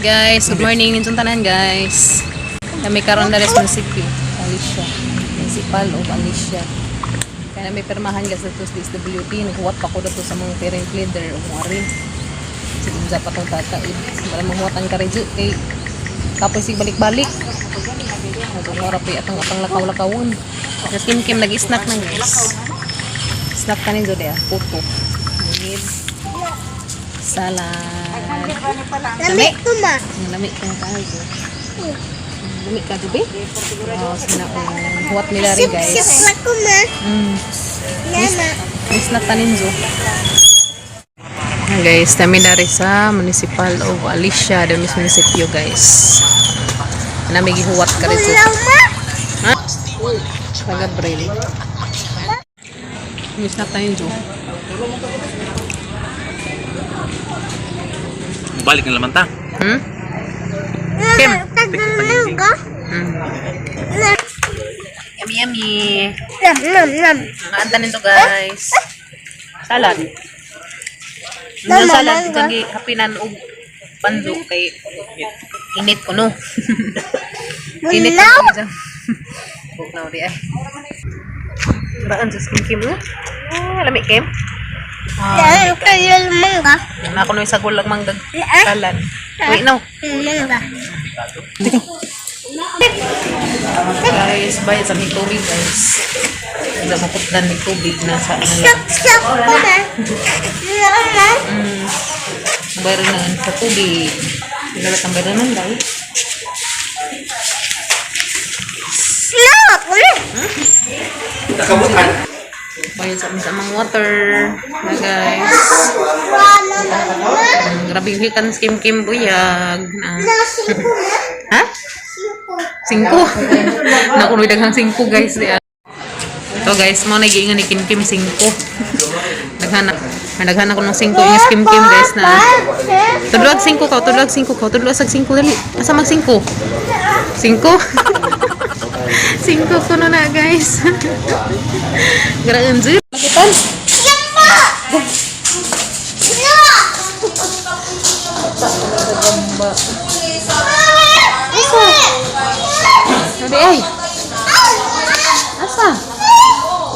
Guys, good morning ninyong tanan, guys. Kami karon diri sa munisipyo, Alicia. Municipal of Alicia. Kaya may permahan, guys, dito sa DSWD. Naghuwat pa ko dito sa mga parent leader o mga rin. Sige, pa tong tataid. Wala manghuwatan ka rin kay tapos sig balik-balik. Nagungora pa atong atang lakaw-lakawon. Tapos Kim Kim nag-snack na, guys. Snack ka ninyo diya, puto. With salad. Lami ko, ma. Ang lami kong kayo. Lami ka, gabi? Wow, sina huwat nila rin, guys. Sip na ko, ma. Lama. Miss na taninzo. Ayan, guys, kami na rin sa Municipal of Alicia, the Miss Municipio, guys. Nami gihuwat ka rin Bulaw, ma. Ha? Sa Gabriel. Miss na taninzo. Balik na laman ta. Hmm? Kim. Tagal ka. Yummy, yummy. Nam, nam, nam. Mga anta nito, guys. Salad. Mama, Yung salad, mangga. kagi hapinan og panzo kay init ko no. Init Bulaw. ko. Bugnaw di ay. Raan sa skin kim no? Ah, lami kim. Ah, Yan, kayo mangga. na ako no isagol lang manggag Ah. salad. Wait no. Mangga. Guys, bayad sa may tubig, guys. Wala maputlan may tubig na sa ano lang. Stop, stop ko, ma. Mama. Bayad na sa tubig. Wala kang bayad nun, guys. Slow ako na. Nakabutan. Bayad sa amin sa amang water. Na guys. Mama, mama. Grabe yung hikan Kim Kim buyag. Na. Na, singko, ma. Ha? Singko. Singko. Nakunoy daghang singko, guys. Di, ah. Ito guys, mo nagiingan ni Kim Kim singko. Naghana. Naghana ko ng singko yung Kim Kim, guys, na. Tudlog singko ka, tudlog singko ka, tudlog sag singko dali. Asa mag singko? Singko? Singko ko na, guys. Grabe. Makitan. Yamba! No! Gamba. Asa? Adi ay. Asa?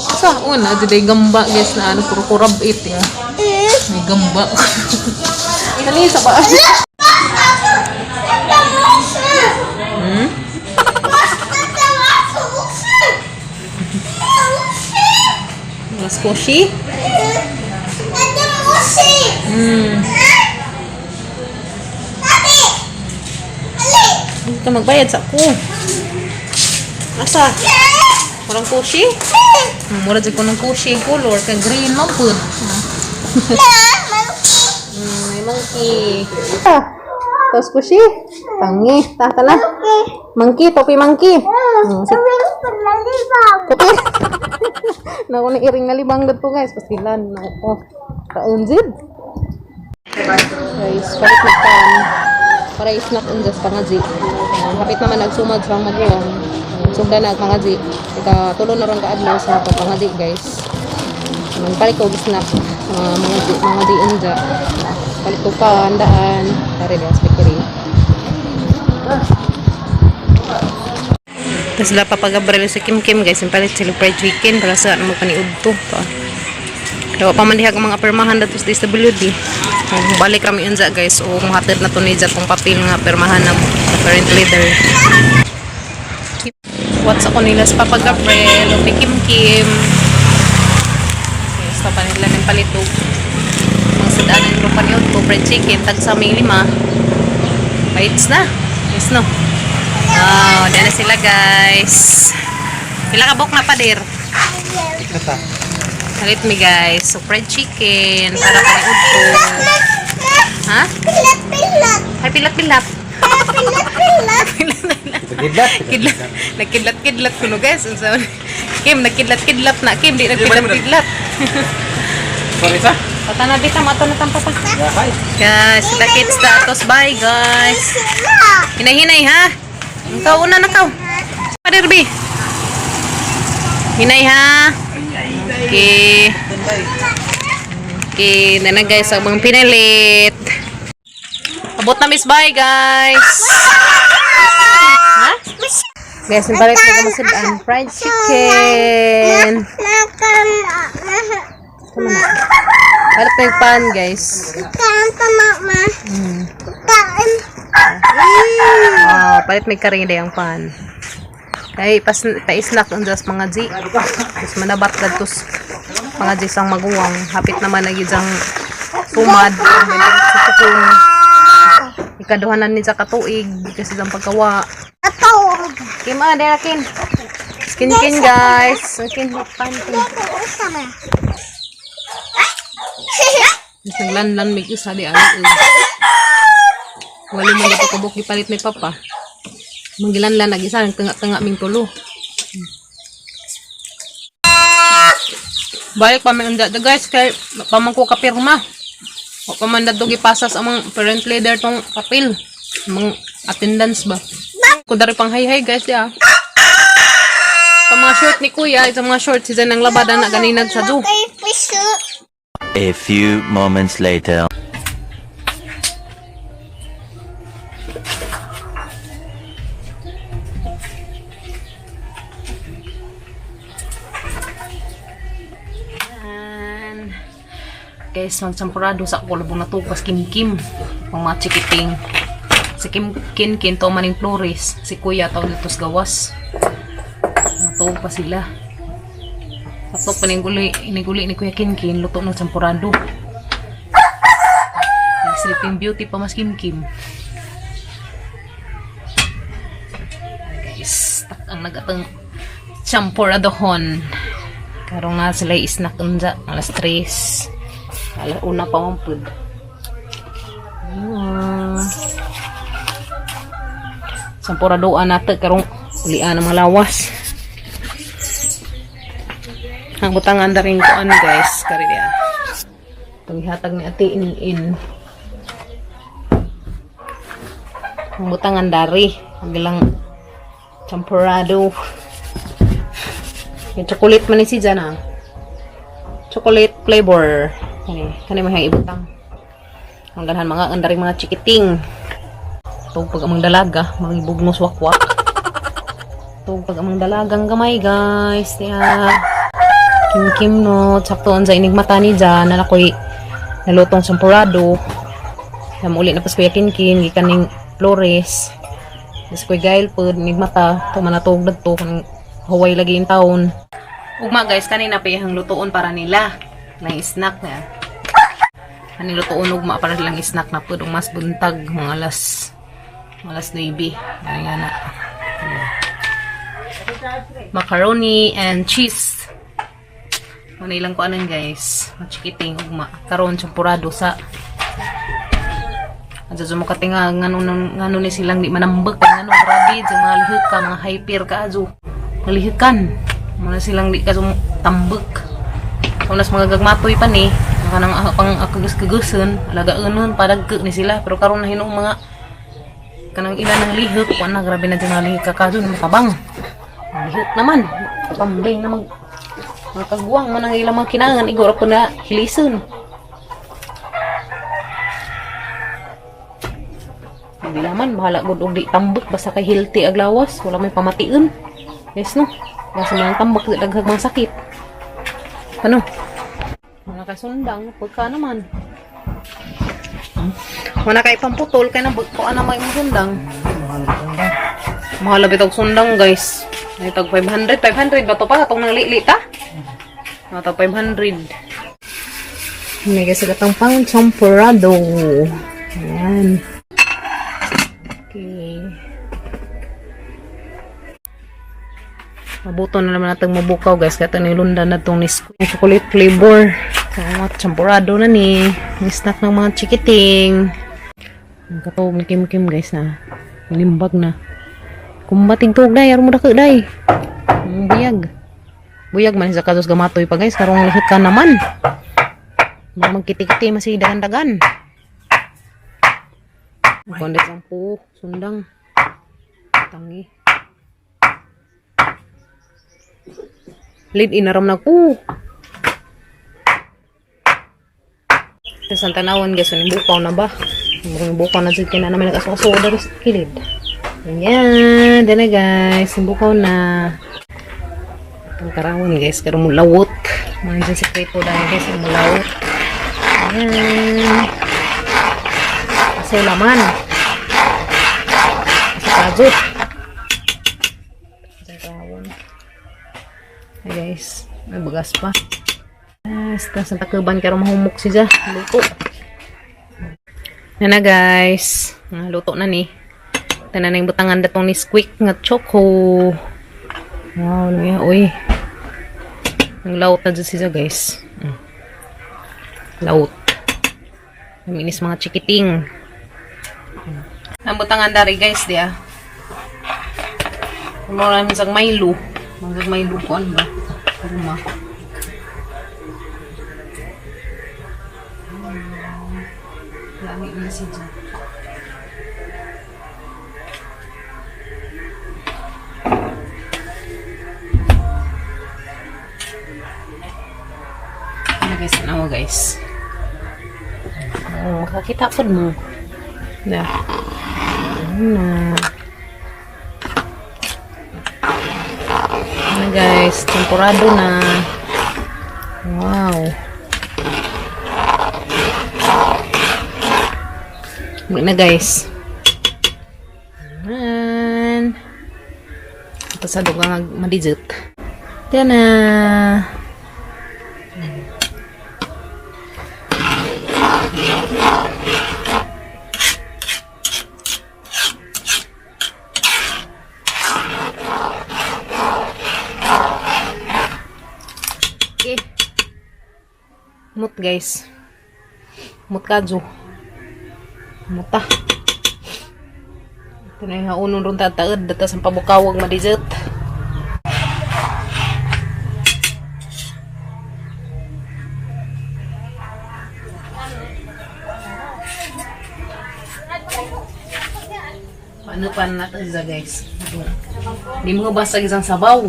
Asa? Una, di gamba, guys, na ano, puro kurab it ya. May gamba. Dali sa ba? Mga squishy? Hindi ka magbayad sa ako. Asa? Murang kushi? Mura dyan ko ng kushi. Color. Kay green man po. May monkey. Ah, tapos kushi. Tangi. Tata na. Monkey. Topi monkey. Topi. Naku na iring na libang dito, guys. Pasilan. Naku. Kaunzid. Guys, palit na pan. Para isnak unjas pangaji. Hapit naman nagsumad sa magulang. Sugda na pangaji. Ika tulo na ron kaadlaw sa pagpangaji, guys. Man palit ko snack mga di, mga di unja. Palit ko pa handaan. Tari diya sa bakery. Tapos sila papagabrel sa Kim Kim, guys. Yung palit sila fried chicken para sa ano paniud to. Pa. Dawa pa man diha ang mga permahan dato sa DSWD. Balik kami unja, guys, o mahatid na to ni tong papel nga permahan na sa parent leader. What's ako nila sa Papa Gabriel o Kim Kim. Yes, pa nila ng palito. Mga sudanan ko paniud ko fried chicken tag sa aming lima. Bites na. Yes no. Wow, diyan na sila, guys. Pila ka buok na pader? Halit mi, guys. So, fried chicken para paniud ko. Ha? Pilat, pilat. Ay, pilat-pilat. Pilat, pilat. Kidlat. Kidlat. Nagkidlat-kidlat ko no, guys. Unsa man? Kim, nagkidlat-kidlat na. Kim, di nagkidlat-kidlat. Sorry sa. Pata na bita, mata na tampa pa. Hi. Guys, sila kids na atos. Bye, guys. Sila. Hinay-hinay, ha? Ikaw, una na kaw. Pader, B. Hinay, ha? Okay. Okay, na na guys, ang mga pinalit. Abot na, miss. Bye, guys. Ha? Guys, palit na kamasidaan. Fried chicken. Nakan. Palit na yung pan, guys. Kain pa, mama. Kain. Wow, palit may karing ang pan. Kay pas pa-snack ang das mga G. Tapos manabat kadtos mga G sang maguwang. Hapit naman na gid ang sumad. Sa tukon. Ikaduhanan ni sa katuig kasi ang pagkawa. Ato. Kim ah, dera kin. Skin kin guys. Skin pan kin. Sama. Mas naglanlan may isa di ano. Wali man dito kabuk gipalit may papa. Manggilanlan nag isa nagtanga-tanga ming tulo. Balik pa may unda guys kay pamangko kapirma. O pa man dadto gipasa sa among parent leader tong papel. Among attendance ba. Ko dari pang hay-hay guys ya. Sa mga short ni kuya, sa mga short si ng labada na ganinag sa do. Kay piso. A few moments later. Ayan. Guys, magsampurado sa ako lubong natukas kimkim. Ang mga chikiting. Si Kim Kin Kin to maning Flores. Si Kuya to dito sa gawas. Natuog pa sila. Ato pa ning guli ni Kuya Kin Kin luto ng sampurado. Sleeping Beauty pa mas Kim Kim. Guys, tak ang nagatang champuradohon. Karon nga sila isnak unja alas 3. Alas una pa man pud. Ah. Sampuradoan nato karong ulian ang mga lawas. Ang butangan da rin kuan guys, kari diya. Itong ihatag ni Ate in in. Ang butangan dari, ang ilang champurado. Yung chocolate man ni si Jan ah. Chocolate flavor. Kani, kani mo hiyang ibutang. Ang ganahan mga ang daring mga chikiting. Tug pag amang dalaga, mga ibugnos wakwak. Tug pag amang dalagang gamay guys. Tiya. Kim Kim no, sakto sa inig mata ni Jan na ako'y nalutong sampurado. Nam uli na pas Kuya Kinkin, gikan ning Flores. Mas Kuya Gail pod inig mata, tumanatog dagto kanang Hawaii lagi in taon. Ugma guys, kanina pa iyang lutoon para nila. Lang snack na. Kaning lutoon ugma para lang snack na pud mas buntag mga alas 9. Ay nga na. Macaroni and cheese. Ano ilang ko anan guys. Machikiting ugma. Karon champurado sa Adyo mo katinga ngano ngano ni silang di manambak ngano grabe sa mga lihok ka mga hyper ka adyo. Malihikan. Muna silang di ka tambak. Unas mga gagmatoy pa ni kanang pang akagus-kagusan alagaanon padagke ni sila pero karon na hinuong mga kanang ilan ng lihok kuan na grabe na dyan mga lihok ka kadyo makabang lihok naman pambing na mag mga kagwang man ang ilang mga kinangan igor ako na hilison. Hindi naman, bahala gud og di tambak basta kay healthy ag lawas, wala may pamation. Yes no. Basta mga tambak di daghang mga sakit. Ano? Wala kay sundang, pagka naman. Wala kay pamputol kay nang kuan na may imong sundang. Mahal bitaw sundang, guys. Ay tag 500, 500 ba to pa atong nanglili ta? Natag 500. May kasi katang pang champurado. Ayan. Okay. Mabuto na naman natang mabukaw guys. Kaya ni Lunda na itong ni chocolate flavor. So, champurado na ni. Ang snack ng mga chikiting. Ang katog ni Kim Kim guys na. Limbag na. Kumbating tuog day. Aron mo dako day. Ang buyag. Buyag man sa kasos gamatoy pa guys. Karong lihit ka naman. Mga magkitikiti masih dagan-dagan. Kundi sampu, sundang. Tangi. Lid inaram na ko. Tapos ang tanawan guys, yung bukaw na ba? Murang bukaw na jud kay na naman nag-aso-aso diri sa kilid. Ayan, dyan na guys. Bukaw na. Itong karawon guys, karon mo lawot. Mga dyan sekreto dahil guys, mo lawot. Ayan. Kasi laman. Kasi kajot. Kasi karawon. Ay guys, may bagas pa. Guys, tapos ang takuban karon mahumok siya. Luto. Yan na guys. Ah, luto na ni. Tanan na yung butangan datong ni Squeak nga choco. Wow, luya, uy. Ang laot na dyan siya guys. Laot. Naminis mga chikiting. Ang butangan dari guys, di ah. Mura namin sa Milo. Mga Milo ko, ano ba? Kurma. Lami na siya dyan. Ano guys, ano guys? Oh, makakita po mo. Na. Ano na. Ano guys, temporado na. Wow. Muna na guys. Ayan. Ito sa dugang madijit. Yan na. Okay. Mut guys. Mut kadyo. Muta. Ito na yung haunon ron tataod. Data sa pabukawag madizet. Paano pa natin siya guys? Hindi mo basag isang sabaw.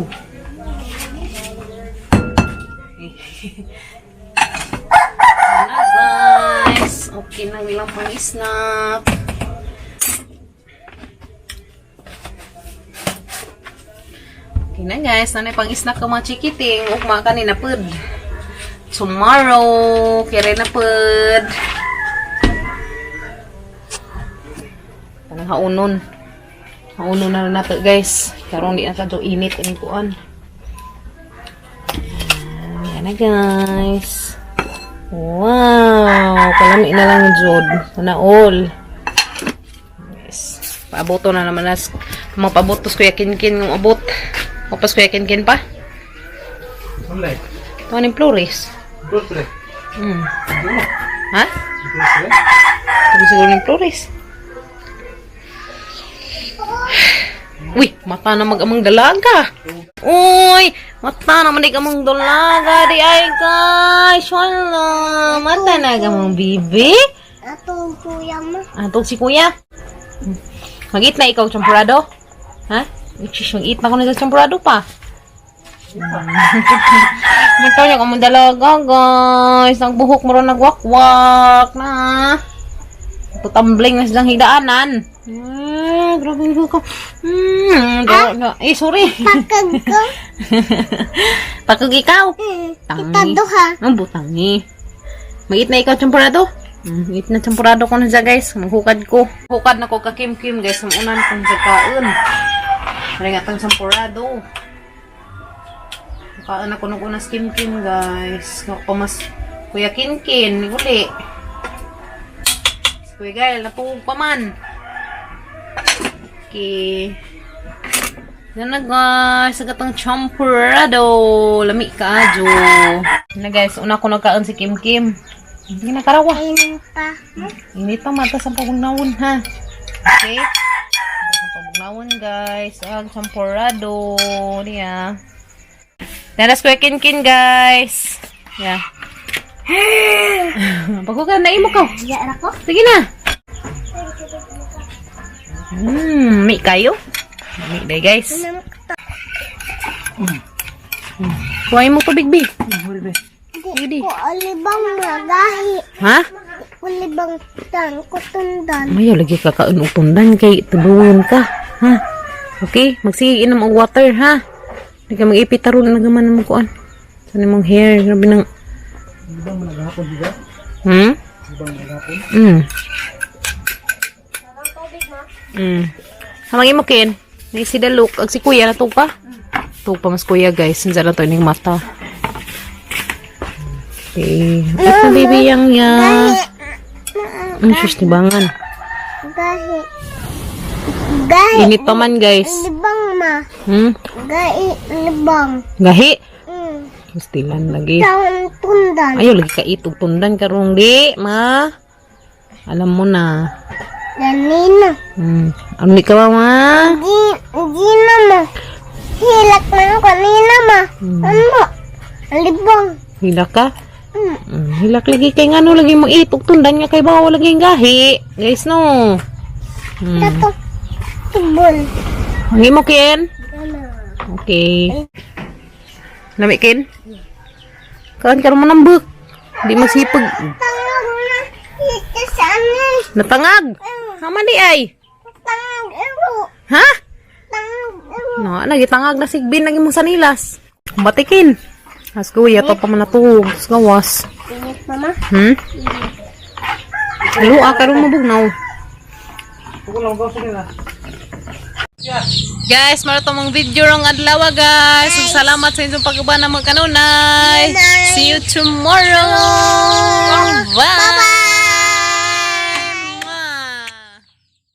Ano guys? Okay na ilang pang snack. Okay na guys, nanay pang snack ka mga chikiting. Ugma kanina pud. Tomorrow, kere na pud. Tanang haunon. Haunon na nato guys. Karon di na kadyo init ining kuan. Ayan na guys. Wow! Kalami na lang jud. Sana all. Yes. Paaboto na naman nas. Mga pabotos kuya Kinkin ng abot. Opas kuya Kinkin pa. Wala. Ito ang flores. Flores. Ha? Ito siguro ng flores. Uy, mata na mag-amang dalaga. Uy, mata na manig amang dalaga. Di ay guys, wala. Mata na amang bibi. Atong kuya mo. Atong si kuya. Mag-eat na ikaw, champurado? Ha? Which is, mag-eat na ko na sa champurado pa. Mata niya amang dalaga, guys. Nagbuhok mo rin nagwakwak na. Tutumbling na silang higdaanan. Ah, grabe yung buhok ko. Eh, sorry. Pakag ko. Pakag ikaw. Kita duha. Ang butangi. Mag-eat na ikaw, champurado? Eat na champurado ko na siya, guys. Maghukad ko. Hukad na ko kakim-kim, guys. Mamunan kong sa kaon. Maring atang champurado. Kaon ako nung unas kim-kim, guys. Ako mas Kuya Kinkin. Uli. Si Kuya Gael, natuog pa man. Okay. Yan na guys, sa gatong champurado. Lami ka, Jo. Yan na guys, una ko nagkaon si Kim Kim. Hindi na karawa. Ayun pa. Init pa mata sa pabugnawon ha. Okay? Mata sa pabugnawon guys. Ang champurado. Niya. Naras ko Kin Kin guys. Yeah. Pagkuka na imo ko. Diyan ako. Sige na. Mi kayo. Mi day guys. Kuhain mo tubig, bi. Di ko alibang magahi. Ha? Kulibang tan ko tundan. Mayo lagi ka kaon og tundan kay tulungon ka, ha? Okay, magsige inom og water, ha? Di ka mag-ipit taron na gaman mo kuan. Sa nimong hair, grabe nang. Ibang naghapon diba? Ibang naghapon. Hamangin mo kin. May si Daluk ag si Kuya na pa. Tug pa mas kuya, guys. Sinsa na to ining mata. Okay. Ito baby yang ya. Sus, tibangan. Gahi. Gahi. Init pa man, guys. Libang ma. Gahi libang. Gahi. Gustilan lagi. Taon tundan. Ayaw lagi ka itog tundan karong di, ma. Alam mo na. Ganina. Ano ni ka ba, ma? Di, di na ma. Hilak na kanina ma. Ano? Libang. Hilak ka? Hilak lagi kay ngano lagi mo itog tundan nga kay bawal lagi ang gahi. Guys, no. Tato. Tubol. Ang imo kin? Gana. Okay. Lami kin? Kaan karon mo nambuk. Di magsipag. Tangag na. Ito sa ano? Natangag. Hama di ay. Tangag ero. Ha? Tangag ero. No, nagitangag na sigbin lagi mo sa nilas. Batikin. As kuya to pa man natuog sa gawas. Ingat mama. Luha karon mo bugnaw. Tukol lang ko sa nila. Guys, mara to mong video rong adlaw, guys. Ug salamat sa inyong pag-uban na mga kanunay. See you tomorrow.